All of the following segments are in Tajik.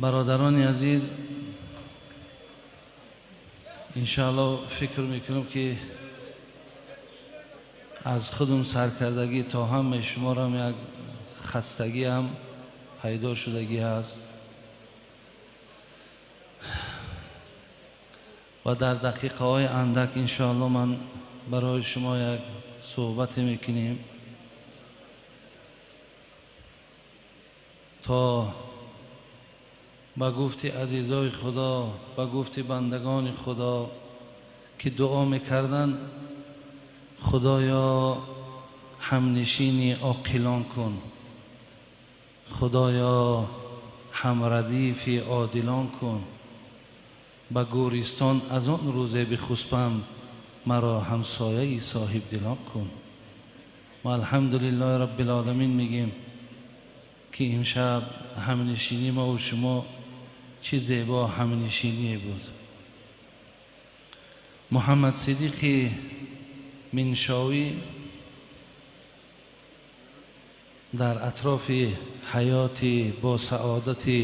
Бародарони азиз, иншоаллоҳ фикр мекунам ки аз худам саркардагӣ то ҳамаи шуморо як хастагӣ ҳам пайдо шудагӣ ҳаст ва дар дақиқаҳои андак иншоаллоҳ ман барои шумо як суҳбате мекунем то ба гуфти азизои Худо, ба гуфти бандагони Худо ки дуо мекарданд: Худоё ҳамнишини оқилон кун, Худоё ҳамрадифи одилон кун, ба гӯристон аз он рӯзе бихуспам, маро ҳамсояи соҳибдилон кун. Мо алҳамдулиллоҳи раббилоламин мегем ки имшаб ҳамнишинии мо ва шумо чӣ зебо ҳамнишиние буд. Муҳаммад Сиддиқи Миншовӣ дар атрофи ҳаёти бо саодати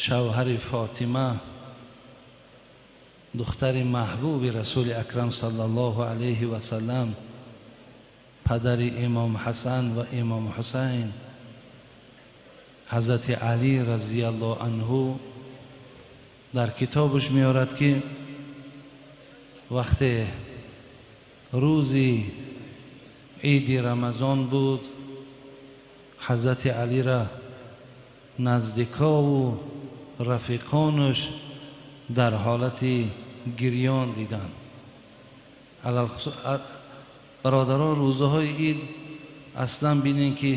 шавҳари Фотима, духтари маҳбуби Расули Акрам саллаллоҳу алайҳи васаллам, падари Имом Ҳасан ва Имом Ҳусайн, Ҳазрати Алӣ разияллоҳу анҳу дар китобаш меорад ки вақте рӯзи иди Рамазон буд, Ҳазрати Алиро наздикову рафиқонаш дар ҳолати гирён диданд. Бародарон, рӯзаҳои ид аслан бинед ки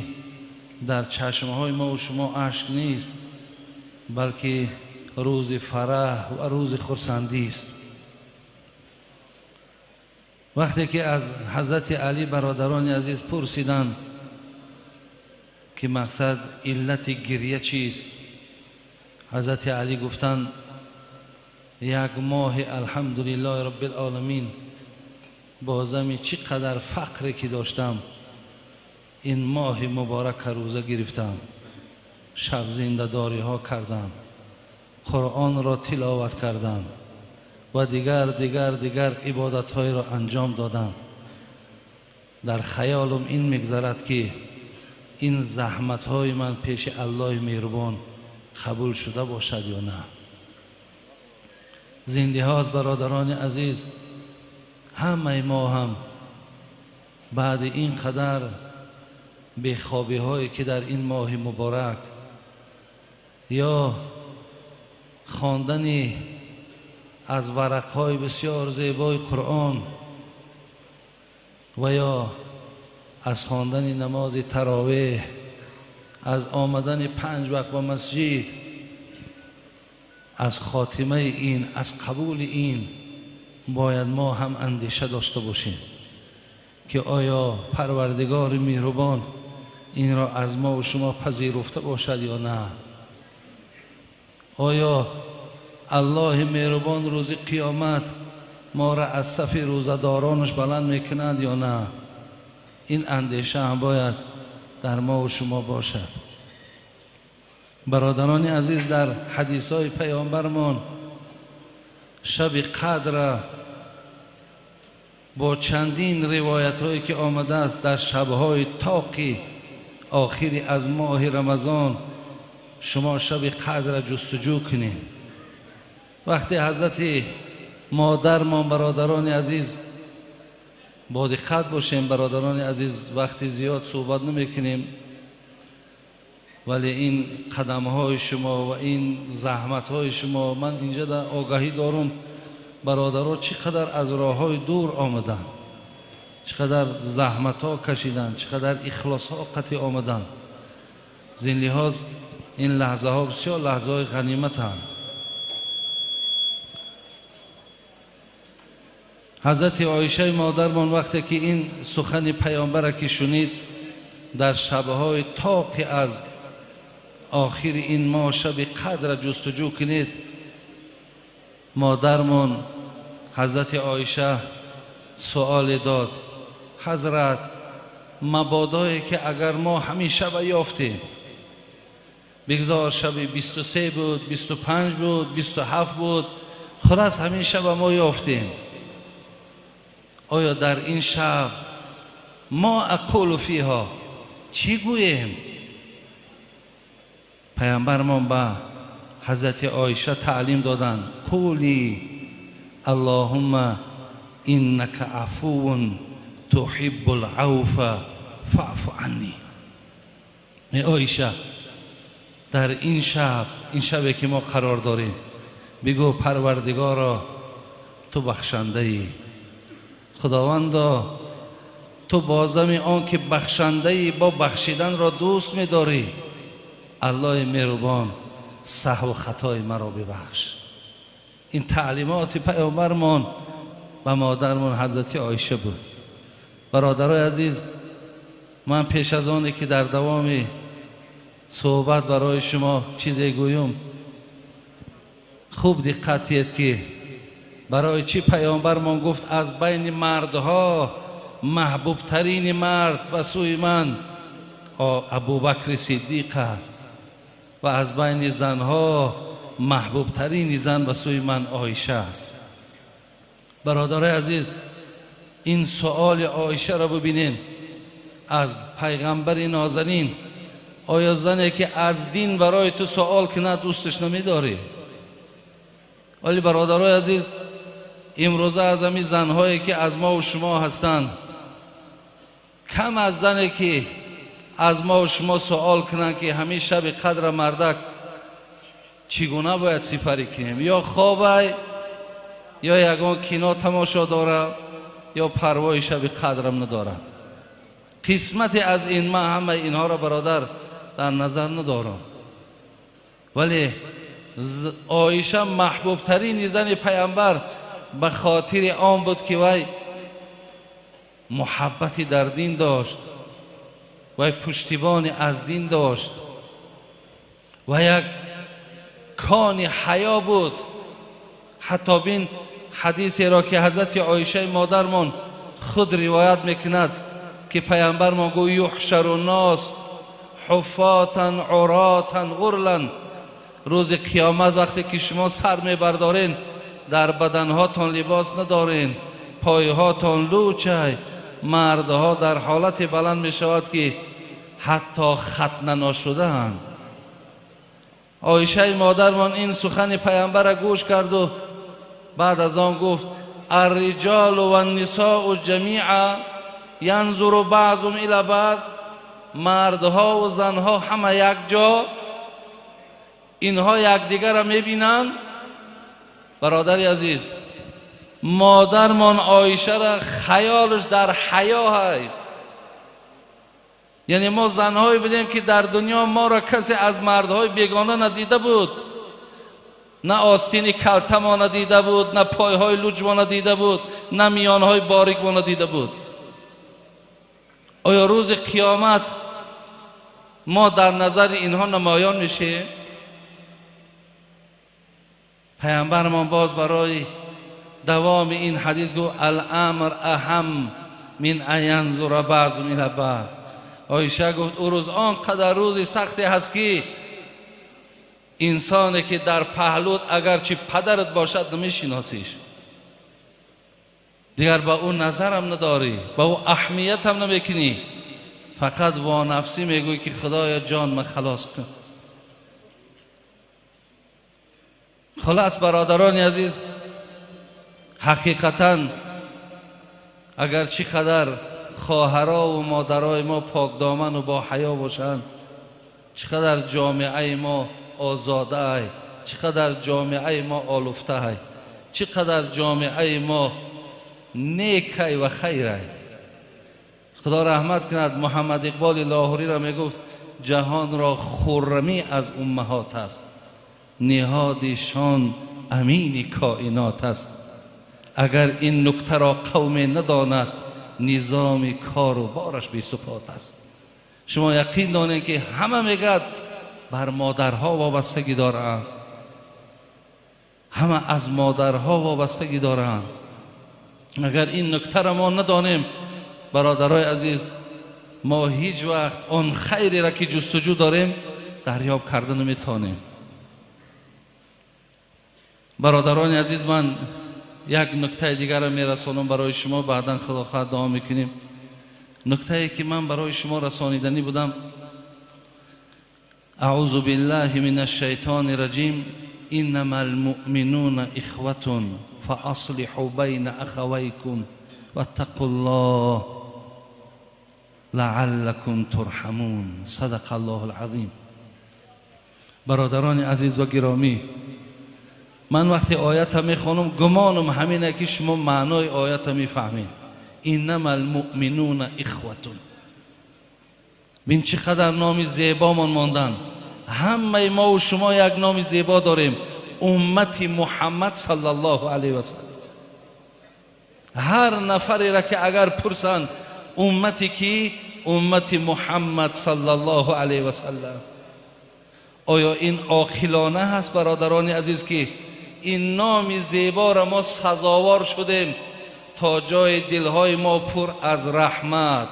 дар чашмҳои мо ва шумо ашк нест, балки рӯзи фараҳ ва рӯзи хурсандӣ аст. Вақте ки аз Ҳазрати Алӣ бародарони азиз пурсиданд ки мақсад иллати гиря чист, Ҳазрати Алӣ гуфтанд: як моҳи алҳамдулиллоҳи раббилоламин бо зами чӣ қадар фақре ки доштам, ин моҳи муборака рӯза гирифтам, шаб зиндадориҳо кардам, Қуръонро тиловат кардам ва дигар дигар дигар ибодатҳоеро анҷом додам. Дар хаёлам ин мегзарад ки ин заҳматҳои ман пеши Аллоҳи меҳрубон қабул шуда бошад ё на. Зиндиҳост бародарони азиз, ҳамаи мо ҳам баъди ин қадар бехобиҳое ки дар ин моҳи муборак ё хондани аз варақҳои бисёр зебои Қуръон ва ё аз хондани намози таровеҳ, аз омадани 5 вақт ба масҷид, аз хотимаи ин, аз қабули ин бояд мо ҳам андеша дошта бошем ки оё Парвардигори меҳрубон инро аз мо ва шумо пазируфта бошад ё на. Оё Аллоҳи меҳрубон рӯзи қиёмат моро аз сафи рӯзадоронаш баланд мекунад ё на. Ин андеша ҳам бояд дар мо ва шумо бошад. Бародарони азиз, дар ҳадисҳои паёмбармон шаби қадр бо чандин ривоятҳое ки омадааст дар шабҳои тоқи охири аз моҳи Рамазон шумо шаби қадрро ҷустуҷӯ кунед. Вақте ҳазрати модармон, бародарони азиз, бо диққат бошем, бародарони азиз, вақти зиёд суҳбат намекунем, вале ин қадамҳои шумо ва ин заҳматҳои шумо, ман инҷа дар огаҳӣ дорум, бародаро чӣ қадар аз роҳҳои дур омаданд, чӣ қадар заҳматҳо кашиданд, чӣ қадар ихлосҳо қатъи омаданд. Зин лиҳоз ин лаҳзаҳо бисёр лаҳзаҳои ғаниматанд. Ҳазрати Оишаи модармон вақте ки ин сухани паёмбара ки шунид, дар шабҳои тоқи аз охири ин моҳ шаби қадрро ҷустуҷӯ кунед, модармон ҳазрати Оиша суоле дод: ҳазрат, мабодое ки агар мо ҳамин шаба ёфтем, Бигзор шаби 23 буд, 25 буд, 27 буд, хулас ҳамин шаба мо ёфтем. Оё дар ин шаб мо ақулу фиҳо чӣ гӯем? Паямбармон ба ҳазрати Оиша таълим доданд: қули аллоҳумма иннака афувун туҳиббул авфа фаъфу анни. Эй Оиша, дар ин шаб, ин шабе ки мо қарор дорем, бигӯ: Парвардигоро, ту бахшандаӣ, Худовандо, ту бозами он ки бахшандаӣ, бо бахшиданро дӯст медорӣ, Аллоҳи меҳрубон, саҳву хатои маро бибахш. Ин таълимоти паёмбармон ба модармон ҳазрати Оиша буд. Бародарои азиз, ман пеш аз оне ки дар давоми суҳбат барои шумо чизе гӯям, хуб диққат диҳед, ки барои чӣ паёмбармон гуфт: аз байни мардҳо маҳбубтарини мард ба сӯи ман Абубакри Сиддиқ аст ва аз байни занҳо маҳбубтарини зан ба сӯи ман Оиша аст. Бародарои азиз, ин суоли Оишаро бибинед аз пайғамбари нозанин: оё зане ки аз дин барои ту суол кунад, дӯсташ намедорӣ? Вале бародарои азиз, имрӯза аз ҳамин занҳое ки аз мо ва шумо ҳастанд, кам аз зане ки аз мо ва шумо суол кунанд, ки ҳамин шаби қадра мардак чӣ гуна бояд сипарӣ кунем, ё хобай, ё ягон кино тамошо дорад, ё парвои шаби қадрам надорад. Қисмате аз ин ман ҳамаи инҳоро, бародар, дар назар надорам, вале Оиша маҳбубтарини зани пайғамбар ба хотири он буд, ки вай муҳаббати дар дин дошт, вай пуштибони аз дин дошт ва як кони ҳаё буд. Ҳатто бин ҳадисеро, ки ҳазрати Оишаи модармон худ ривоят мекунад, ки пайғамбармон гӯ: юҳшару нос ҳуфотан уротан ғурлан. Рӯзи қиёмат вақте ки шумо сар мебардорен, дар баданҳотон либос надорен, пойҳотон лучай, мардҳо дар ҳолате баланд мешавад, ки ҳатто хатна нашудаанд. Оишаи модармон ин сухани пайғамбарро гӯш карду баъд аз он гуфт: арриҷолу ваннисоу ҷамиа янзуру баъзум ила баъз. Мардҳову занҳо ҳама якҷо, инҳо якдигарро мебинанд. Бародари азиз, модармон Оишаро хаёлаш дар ҳаё ҳай. Яъне мо занҳое будем, ки дар дунё моро касе аз мардҳои бегона надида буд, на остини калтамо надида буд, на пойҳои луҷмо надида буд, на миёнҳои борикмо надида буд. Оё рӯзи қиёмат мо дар назари инҳо намоён мешем? Пайғамбармон боз барои давоми ин ҳадис гуфт: аламр аҳам мин ан янзура баъзум ила баъз. Оиша гуфт: ӯ рӯз он қадар рӯзи сахте ҳаст, ки инсоне ки дар паҳлуд агарчи падарат бошад, намешиносиш, дигар ба ӯ назарам надорӣ, ба ӯ аҳамиятам намекунӣ, фақат вонафсӣ мегӯӣ, ки Худоё, ҷон ма халос кун. Хулас, бародарони азиз, ҳақиқатан агар чӣ қадар хоҳарову модарои мо покдоману бо ҳаё бошанд, чӣ қадар ҷомеаи мо озодаай, чӣ қадар ҷомеаи мо олуфтаай, чӣ қадар ҷомеаи мо некай ва хайрай. Худо раҳмат кунад Муҳаммад Иқболи Лоҳуриро, мегуфт: ҷаҳонро хуррамӣ аз уммаҳот аст, ниҳодишон амини коинот аст. Агар ин нуктаро қавме надонад, низоми кору бораш бесупот аст. Шумо яқин донед, ки ҳама мегӯяд бар модарҳо вобастагӣ доранд, ҳама аз модарҳо вобастагӣ доранд. Агар ин нуктаро мо надонем, бародарои азиз, мо ҳеҷ вақт он хайреро, ки ҷустуҷӯ дорем, дарёб карда наметавонем. Бародарони азиз, ман як нуктаи дигарро мерасонам барои шумо, баъдан худо хоҳад дуо мекунем. Нуктае ки ман барои шумо расониданӣ будам, аъузу биллаҳи мин ашшайтони раҷим, иннама алмуъминуна ихватун фааслиҳу байна ахавайкум ваттақуллоҳ лааллакум турҳамун. Садақа аллоҳу алазим. Бародарони азиз ва гиромӣ, ман вақте оята мехонам, гумонам ҳамине ки шумо маънои оята мефаҳмед. Иннама алмуъминуна ихватун. Бин чӣ қадар номи зебомон мондан. Ҳамаи мо ва шумо як номи зебо дорем, уммати Муҳаммад саллаллоҳу алайҳи васаллам. Ҳар нафареро ки агар пурсанд уммати ки, уммати Муҳаммад саллаллоҳу алайҳи васаллам. Оё ин оқилона ҳаст, бародарони азиз, ки ин номи зеборо мо сазовор шудем то ҷои дилҳои мо пур аз раҳмат,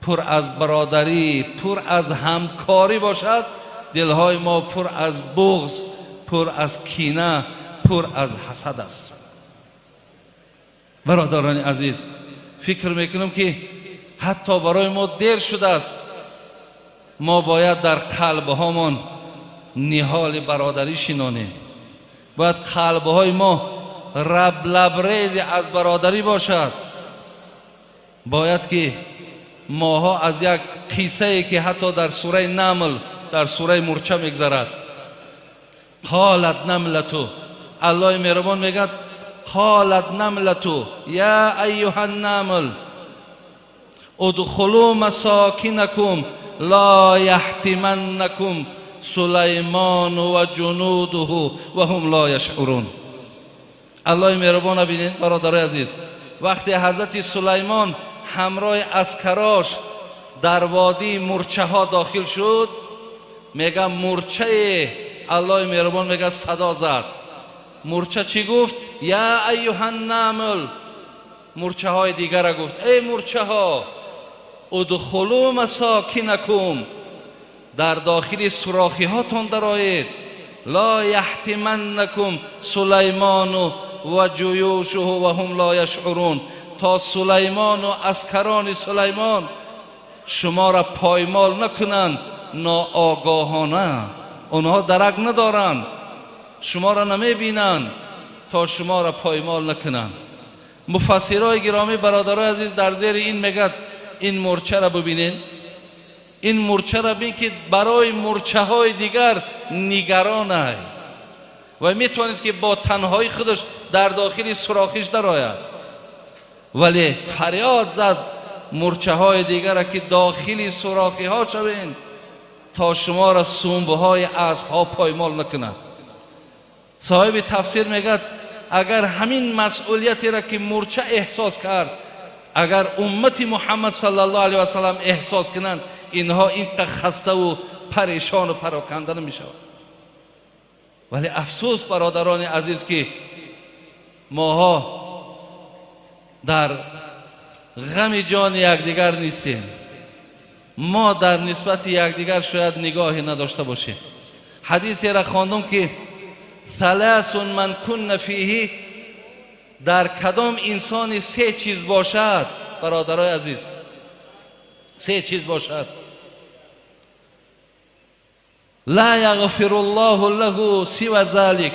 пур аз бародарӣ, пур аз ҳамкорӣ бошад, дилҳои мо пур аз буғз, пур аз кина, пур аз ҳасад аст. Бародарони азиз, фикр мекунам ки ҳатто барои мо дер шудааст. Мо бояд дар қалбҳомон ниҳоли бародарӣ шинонем. Бояд қалбҳои мо лабрези аз бародарӣ бошад. Бояд ки моҳо аз як қиссае ки ҳатто дар сураи Намл, дар сураи Мурча мегзарад, қолат намлату, Аллоҳи меҳрубон мегӯяд қолат намлату я айюҳа намл удхулу масокинакум ла яҳтиманнакум Сулаймону ва ҷунудуҳу ва ҳум ло яшъурун. Аллоҳи меҳрубон, бинед бародарои азиз, вақте ҳазрати Сулаймон ҳамроҳи аскарош дар водии мурчаҳо дохил шуд, мега мурчае, Аллоҳи меҳрубон мега садо зад. Мурча чӣ гуфт? Я айюҳан намл. Мурчаҳои дигара гуфт: эй мурчаҳо, удхулу масокинакум, дар дохили сурохиҳотон дароед, ло яҳтиманнакум Сулаймону ва ҷуюшуҳу ва ҳум ло яшъурун, то Сулаймону аскарони Сулаймон шуморо поймол накунанд ноогоҳона. Онҳо дарак надоранд, шуморо намебинанд, то шуморо поймол накунанд. Муфассирои гиромӣ, бародарои азиз, дар зери ин мегӯяд ин мурчаро бибинед, ин мурчаро бин ки барои мурчаҳои дигар нигаронай ва метавонист ки бо танҳои худаш дар дохили сурохиш дарояд, вале фарёд зад мурчаҳои дигарро ки дохили сурохиҳо шавед то шуморо сумбҳои аспҳо поймол накунад. Соҳиби тафсир мегӯяд агар ҳамин масъулиятеро ки мурча эҳсос кард, агар уммати Муҳаммад саллаллоҳу алайҳи васаллам эҳсос кунанд, инҳо инқадр хаставу парешону пароканда намешаванд. Вале афсӯс, бародарони азиз, ки моҳо дар ғами ҷони якдигар нестем. Мо дар нисбати якдигар шояд нигоҳе надошта бошем. Ҳадисеро хондум ки саласун ман кунна фиҳи, дар кадом инсони се чиз бошад, бародарои азиз, се чиз бошад, ла яғфиру ллоҳу лаҳу сива залик,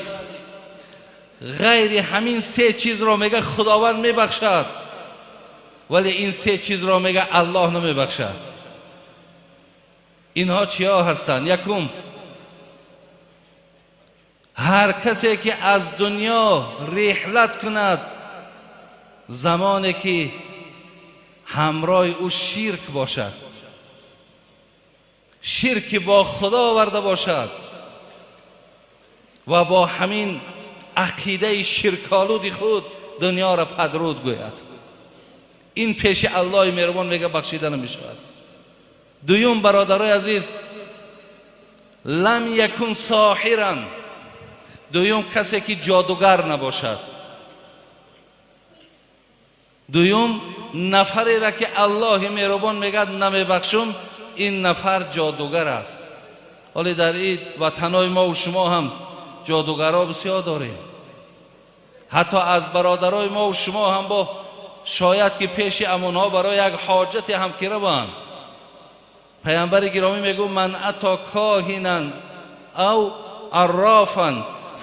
ғайри ҳамин се чизро мега Худованд мебахшад, вале ин се чизро мега Аллоҳ намебахшад. Инҳо чиҳо ҳастанд? Якум, ҳар касе ки аз дунё реҳлат кунад замоне ки ҳамроҳи ӯ ширк бошад, ширки бо Худо оварда бошад ва бо ҳамин ақидаи ширколуди худ дунёро падруд гӯяд, ин пеши Аллоҳи меҳрубон мега бахшида намешавад. Дуюм, бародарои азиз, лам якун соҳиран, дуюм касе ки ҷодугар набошад. Дуюм нафареро ки Аллоҳи меҳрубон мегӯяд намебахшум, ин нафар ҷодугар аст. Ҳоле дар ин ватанҳои мо ва шумо ҳам ҷодугарҳо бисёр дорем. Ҳатто аз бародарои мо ва шумо ҳам бо шояд ки пеши амонҳо барои як ҳоҷате ҳам ки раванд. Паёмбари гиромӣ мегӯ ман ато коҳинан ав аррофан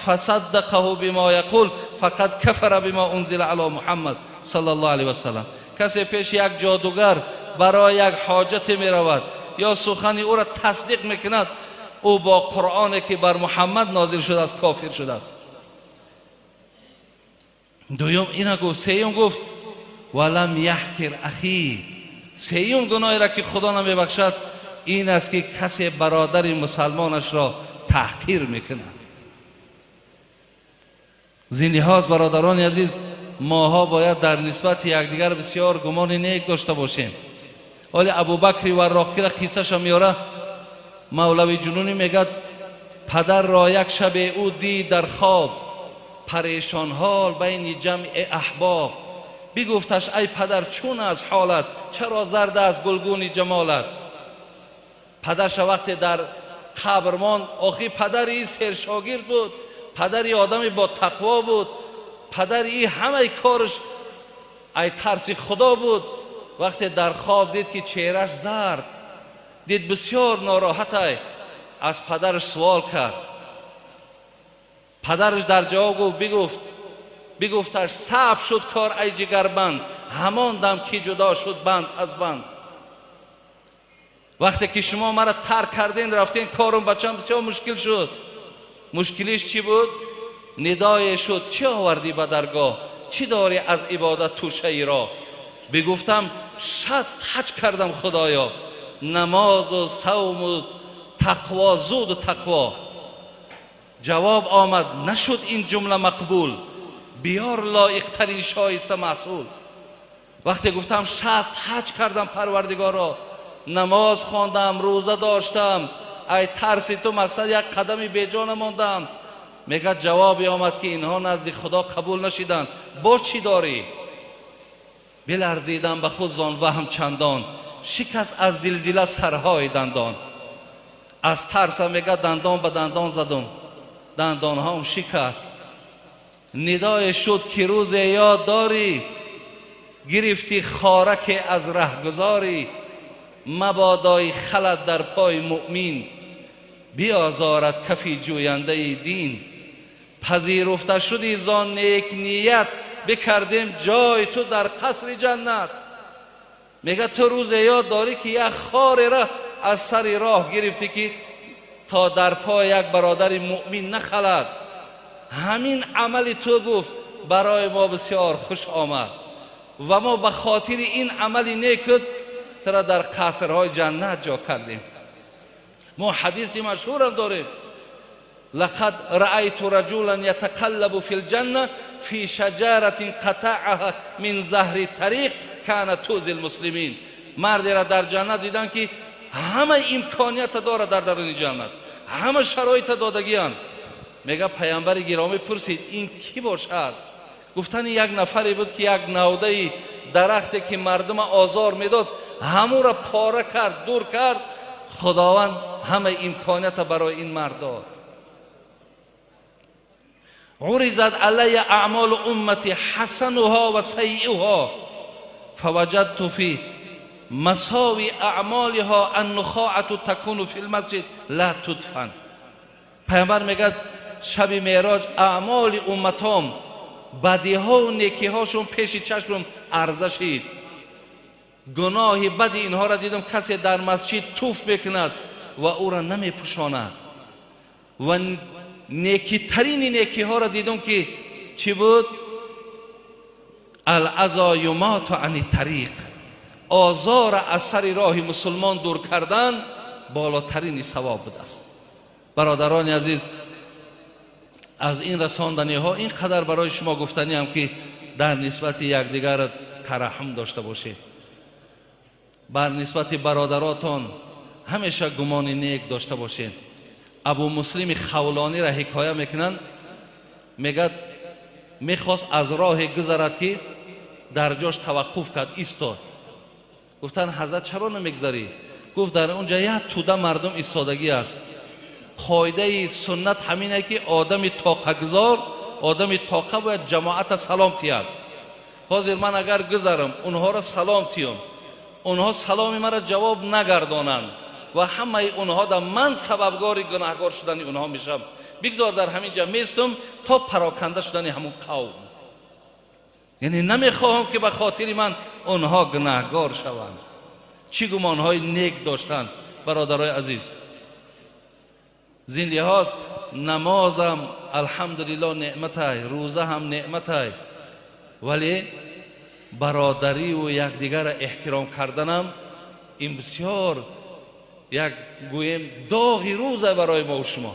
фасаддақаҳу бима яқул фақад кафара бима унзила ало Муҳаммад саллаллоҳу алайҳи васаллам. Касе пеши як ҷодугар барои як ҳоҷате меравад ё сухани ӯро тасдиқ мекунад, ӯ бо Қуръоне ки бар Муҳаммад нозил шудааст кофир шудааст. Дуюм ина гуфт. Сеюм гуфт валам яҳкир ахи. Сеюм гуноҳеро ки Худо намебахшад ин аст ки касе бародари мусалмонашро таҳқир мекунад. Зин лиҳоз бародарони азиз, моҳо бояд дар нисбати якдигар бисёр гумони нек дошта бошем. Ҳоле Абубакри Варроқиро қиссаша меёра, Мавлави Ҷунунӣ мегӯяд падарро як шабе ӯ дид дар хоб, парешонҳол байни ҷамъи аҳбоб. Бигуфташ ай падар чун аз ҳолат, чаро зард аст гулгуни ҷамолат? Падарша вақте дар қабр монд, охи падари сершогирд буд, падари одами бо тақво буд, падари ҳамаи корш ай тарси Худо буд. Вақте дар хоб дид ки чеҳраш зард, дид бисёр нороҳатай, аз падараш суол кард. Падараш дар ҷавоб гуфт, бигуфташ саб шуд кор ай ҷигарбанд, ҳамон дам ки ҷудо шуд банд аз банд. Вақте ки шумо маро тарк карден рафтен, корум бачам бисёр мушкил шуд. Мушкилиш чӣ буд? Нидое шуд чӣ овардӣ ба даргоҳ, чӣ дорӣ аз ибодат тӯшаи роҳ? Бигуфтам 60 ҳаҷ кардам Худоё, намозу савму тақво, зуду тақво. Ҷавоб омад нашуд ин ҷумла мақбул, биёр лоиқтарин шоиста маҳсул. Вақте гуфтам 60 ҳаҷ кардам Парвардигоро, намоз хондам, рӯза доштам, ай тарси ту мақсад як қадами беҷо намондам. Мегӯяд ҷавобе омад ки инҳо назди Худо қабул нашиданд. Бо чӣ дорӣ? Биларзидам ба худ зон ваҳм чандон, шикаст аз зилзила сарҳои дандон. Аз тарсам мегӯяд дандон ба дандон задум, дандонҳом шикаст. Нидое шуд ки рӯзе ёд дорӣ, гирифтӣ хораке аз раҳгузорӣ, мабодои халат дар пои муъмин, биозорад кафи ҷӯяндаи дин. Пазируфта шуди зон некният, бикардем ҷой ту дар қасри ҷаннат. Мегӯяд ту рӯзе ёд дорӣ ки як хореро аз сари роҳ гирифтӣ ки то дар пои як бародари муъмин нахалад. Ҳамин амали ту гуфт барои мо бисёр хуш омад ва мо ба хотири ин амали некут туро дар қасрҳои ҷаннат ҷо кардем. Мо ҳадиси машҳурам дорем: лақад раайту раҷулан ятақаллабу фи лҷанна фи шаҷаратин қатаъаҳа мин заҳри тариқ кана тузи лмуслимин. Мардеро дар ҷаннат дидам ки ҳама имконията дорад дар даруни ҷаннат, ҳама шароита додагианд. Мега паямбари гиромӣ пурсид ин кӣ бошад? Гуфтани як нафаре буд ки як навдаи дарахте ки мардума озор медод ҳамура пора кард, дур кард. Худованд ҳама имконията барои ин мард дод. عرضت علی اعمال امتی حسنها و سیئها فوجدت فی مساوی اعمالها النخاعة تکون فی المسجد لا تدفن. پیامبر میگه شب معراج اعمال امتام، بدیها و نیکیهاشون پیش چشمم عرضه شد. گناه بدی اینها را دیدم کسی در مسجد توف میکند و او را نمیپوشاند، و نیکیترین نیکیها را دیدم که چی بود؟ العزا یمات عن الطریق، آزار از سر راه مسلمان دور کردن بالاترین ثواب بوده است. برادران عزیز، از این رساندنی ها اینقدر برای شما گفتنی هم که در نسبت یکدیگر ترحم داشته باشید، بر نسبت برادراتان همیشه گمان نیک داشته باشید. ابو مسلم خولانی را حکایه میکنن، میگد میخواست از راه گذرد که در جاش توقف کرد، ایستاد. گفتن حضرت چرا نمیگذری؟ گفت در اونجا یک توده مردم ایستادگی است، Қоидаи суннат ҳамине ки одами тоқагузор, одами тоқа бояд ҷамоата салом тиҳад. Ҳозир ман агар гузарам, онҳоро салом тиём, онҳо саломи маро ҷавоб нагардонанд ва ҳамаи онҳо да ман сабабгори гунаҳгор шудани онҳо мешавам. Бигзор дар ҳамин ҷа местум то пароканда шудани ҳамун қавм. Яъне намехоҳам ки ба хотири ман онҳо гунаҳгор шаванд. Чӣ гумонҳои нек доштанд, бародарои азиз. Зин лиҳоз намозам алҳамдулилло неъматай, рӯза ҳам неъматай, вале бародариву якдигарро эҳтиром карданам ин бисёр як гӯем доғи рӯза барои мо шумо.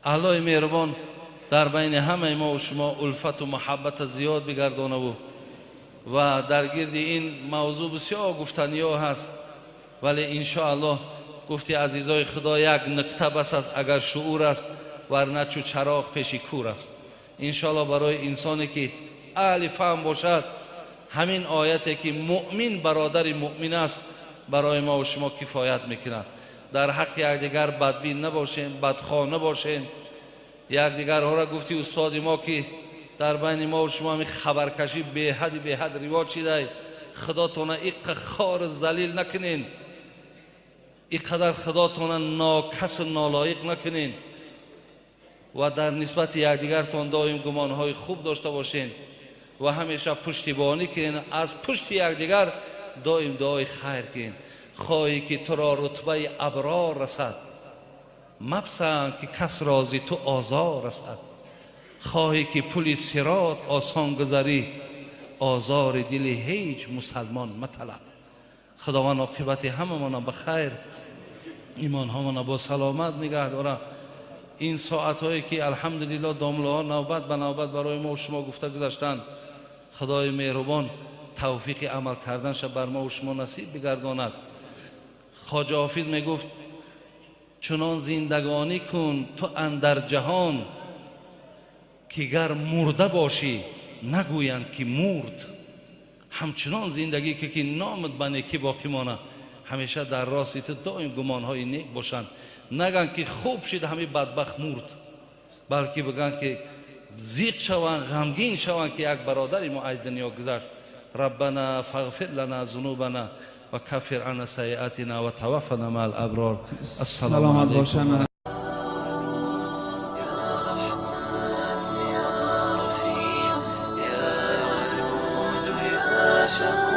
Аллоҳи меҳрубон дар байни ҳамаи мо шумо улфату муҳаббата зиёд бигардонаву ва дар гирди ин мавзӯъ бисёр гуфтаниҳо ҳаст, вале иншоаллоҳ гуфти азизои худо як нукта бас аст, агар шуур аст, варна чу чароғ пеши кур аст. Иншоаллоҳ барои инсоне ки аҳли фаҳм бошад, ҳамин ояте ки муъмин бародари муъмин аст барои мо шумо кифоят мекунад. Дар ҳаққи якдигар бадбин набошем, бадхоҳ набошем. Якдигарҳоро гуфти устоди мо ки дар байни мо шумо ҳамин хабаркашӣ беҳади беҳад ривоҷ шидай, худотона иққа хор залил накунен, иқадар худотона нокасу нолоиқ накунен ва дар нисбати якдигартон доим гумонҳои хуб дошта бошен ва ҳамеша пуштибонӣ кунен, аз пушти якдигар доим дуои хайр кунен. Хоҳӣ ки туро рутбаи аброр расад, мапсанд ки кас рози ту озор расад. Хоҳӣ ки пули сирот осон гузарӣ, озори дили ҳеҷ мусалмон маталаб. Худованд оқибати ҳамамона ба хайр, имонҳомона бо саломат нигаҳ дорад. Ин соатҳое ки алҳамдулилло домлаҳо навбат ба навбат барои мо шумо гуфта гузаштанд, худои меҳрубон тавфиқи амал карданша бар мо шумо насиб бигардонад. Хоҷа Ҳофиз мегуфт: чунон зиндагонӣ кун ту андар ҷаҳон, ки гар мурда бошӣ нагӯянд ки мурд. Ҳамчунон зиндагӣ ки номат ба некӣ боқӣ монад, ҳамеша дар рости ту доим гумонҳои нек бошанд. Нагӯянд ки хуб шид ҳамин бадбахт мурд, балки бигӯянд ки зиқ шаванд, ғамгин шаванд ки як бародари мо аз дунё гузашт. Раббана фағфир лана зунубана ва каффир анна сайиатина ва таваффана маал аброр. Ассалому алайкум. شق